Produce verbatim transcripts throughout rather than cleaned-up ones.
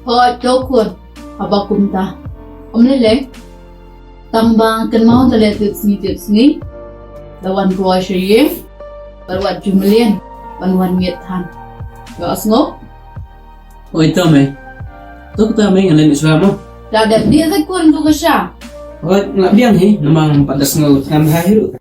Hooid to khun, haba kumta. Ym lei lei. Tang ba kynmaw da leh tip sngi tip sngi. Da wan kloi sha ïing. Bad wat ju mlien ban wan miet than. Ïohsngew? Hooid to mei. To kata mei, ngan leit shuwa mo. Da dep dih sa khun, to ka sha. Hooid, nga biang hi, namar ngam pat da sngew thngan bha hi ruh.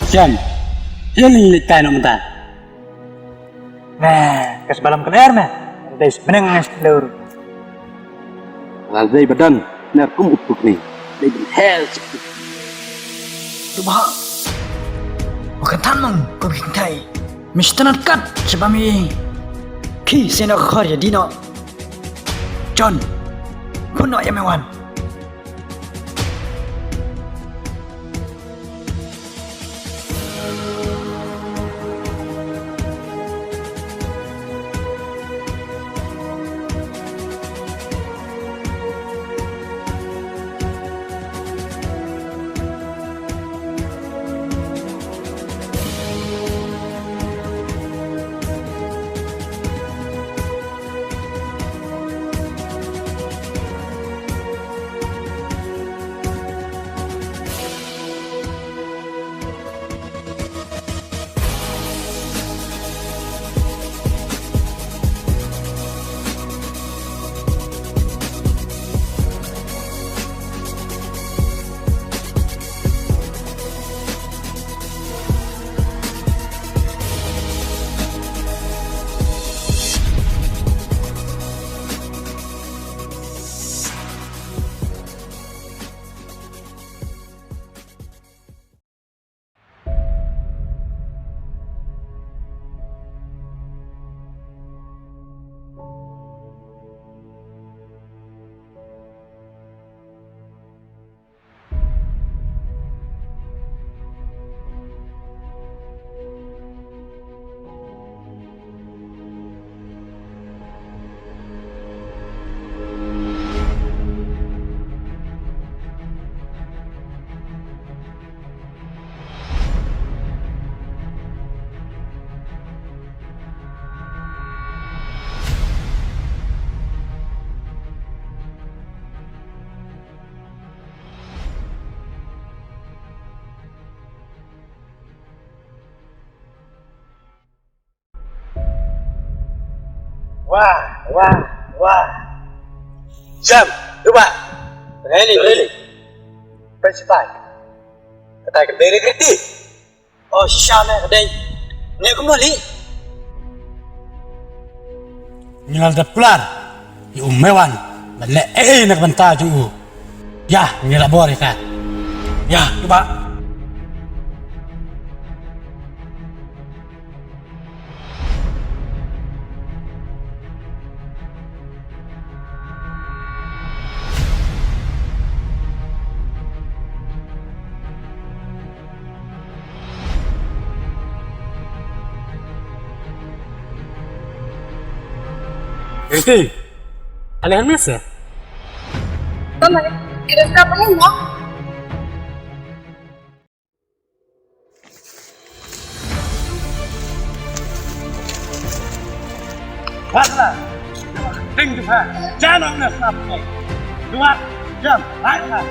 Jan, ïa lei lei tai na mynta. Nah, ka sbalam ka ler na. Dei smeneng ngas lur. Lal dei badan, ner kum upuk ni. Dei ben hel sik. Duba. Makan tanmang ko bikin tai. Mister Natkat sebami. Ki seno khor ya dino. John. Puno ya mewan. Wah, wah, wah. Jam, duba. Really, really. Principal. Kata ka beri kiti. Oh, shisha me ka dei. Ne kumno li? Ngi la dep kular ïa u Mewan ban leh ei ei na ka bynta jong u. Ïa, ngi la bor ïa ka. Ïa, duba. Iti. Aneh aneh sih. Tama, kita tak perlu, no? Watla. Ding dua. Jangan nak sampai. Dua jam. Baiklah.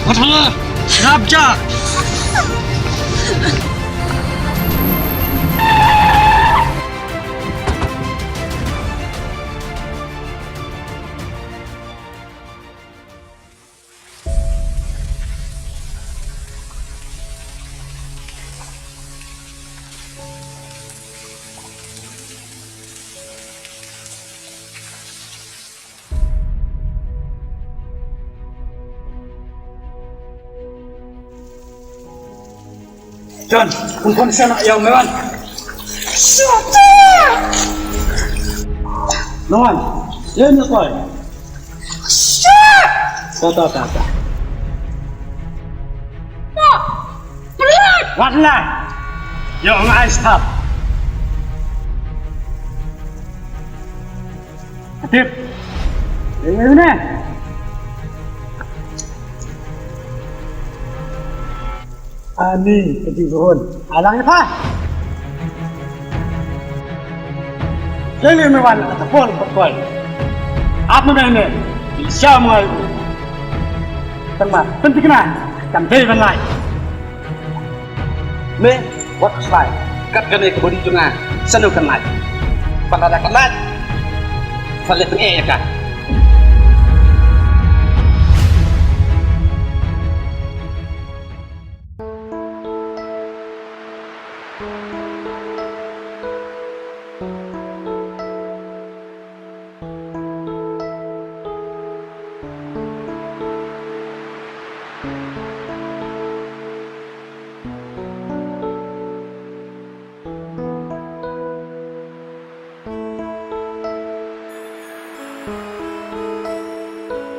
Wat hal, sngap ja. John, kun kon sana yang mewan. Shut up! Mewan, ya ni koi. Shut up! Ta, ta, ta, ta. What? What? Yo, ngai stop. Tip. Ini, ini. Ani, kati buhun. Alang ita. Lele me wan, kata pol, kata pol. Apa me ne? Siya mo. Tengma, penting na. Kan dei ban lai. Me wat khuslai. Kat kane ka body jong nga, sano kan lait? Pat lada kan lait, sa leh tang eh ïa ka.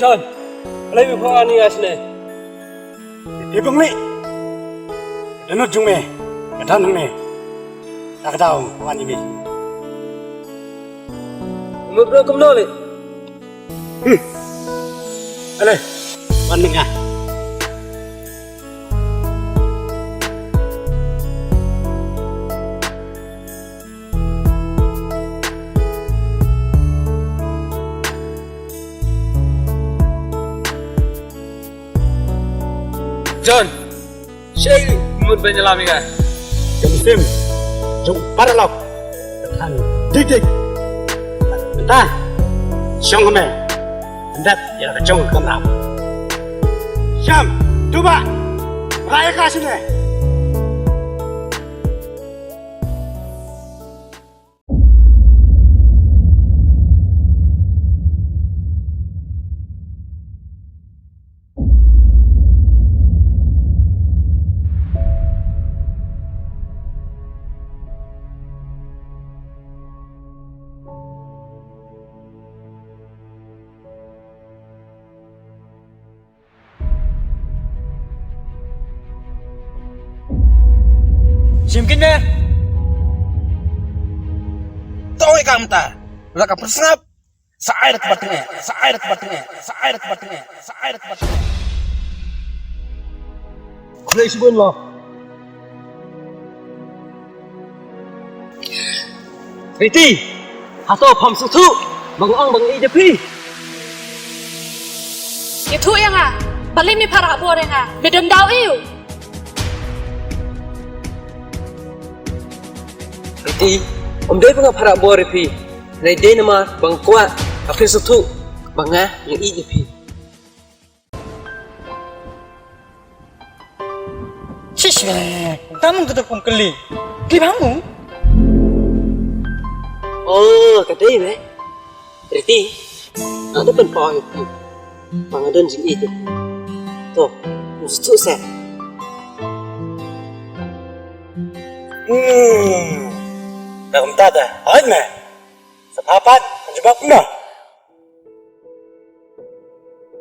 John, alai me phone ani asne. Te bang le. Dohnud jong me. Ka don hangne. Ta ka daw wan ïa me. Me bro kumno le? Hmm. Ale, wan mynta. John, shaei mut ban ïalam ïa ka? Ka mynsiem jong u paralok ka than dik dik. Mynta shong ha me, dep ïa la ka jong ka kamram. Sham, tu ba, rai ka shane. Shim kine. To ïa ka mynta. La ka pyrsngap. Sa ai da kaba tnge. Sa ai da kaba tnge. Sa ai da kaba tnge. Sa ai da kaba tnge. Khublei shibun lo. Priti, hato pham sngewthuh ba nga ong ba nga ïeit ïa phi? Ïathuh ïa nga, balei me pharah bor ïa nga, me don daw aïu? Priti, ym dei ba nga pharah bor ïa phi, hynrei dei namar ba nga kwah ba phin sngewthuh ba nga ïeit ïa phi. Shish, tam kata kum kali. Kali bang mu? Oh, ka dei me. Riti. Nga da pynpaw ïa phi ba nga don jingïeit ïa phi. To, ym sngewthuh seh. Hmm. Da kumta te. Hooid me. Sa pha pat, kan jubab kumno?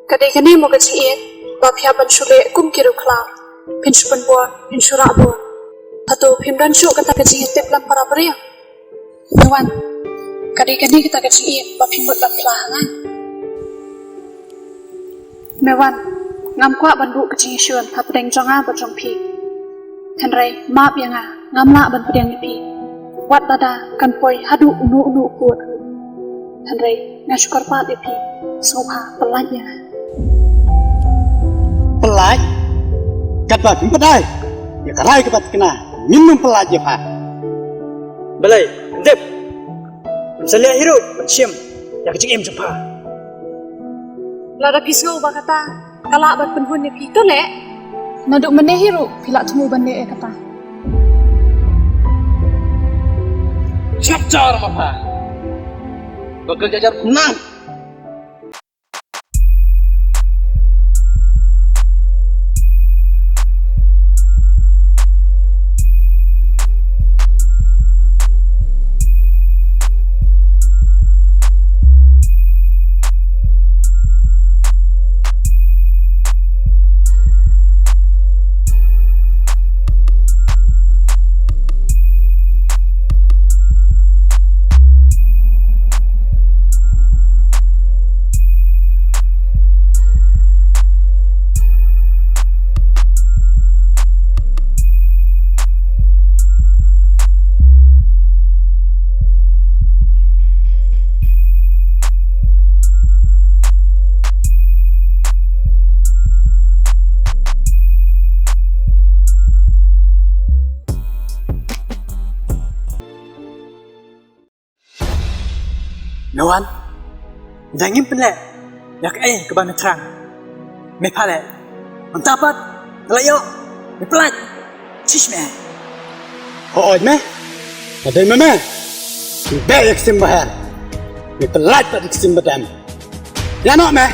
Ka dei kane mo ka jingïeit ba phi hap ban shu leh kum ki riewkhlaw. Phin shu pynbor, phin shu rah bor. Hato phim don shuh kata ka jingïatip lem para briew? Mewan, ka dei kane kata ka jingïeit ba phi mut ban phla ha nga? Mewan, ngam kwah ban buh ka jingïashun hapdeng jong nga bad jong phi. Hynrei map ïa nga, ngam lah ban pdiang ïa phi. Wat lada kan poi haduh uno uno u kut. Hynrei nga shu kyrpad ïa phi, sngewbha pyllait ïa nga. Pyllait? Katba phim pat ai ïa ka rai kaba thikna, ngin ym pyllait ïa pha. Balei, Dep? Ym sa leh hi ruh ban shim ïa ka jingim jong pha. Lada phi sngew ba kata ka lah ban pynhun ïa phi, to leh. Naduh mynne hi ruh phi lah thmu ban leh ïa kata. Jap jar ma pha. Ba ka jajar nang. Mewan, da ngim pynleh ïa kaei kaba me thrang. Me pha leh. Mynta pat, ka la ïoh. Me pyllait. Chish me. Hooid me. Ka dei me me. Me beh ïa ka sim ba her. Me pyllait pat ïa ka sim ba dem. Ïa noh me.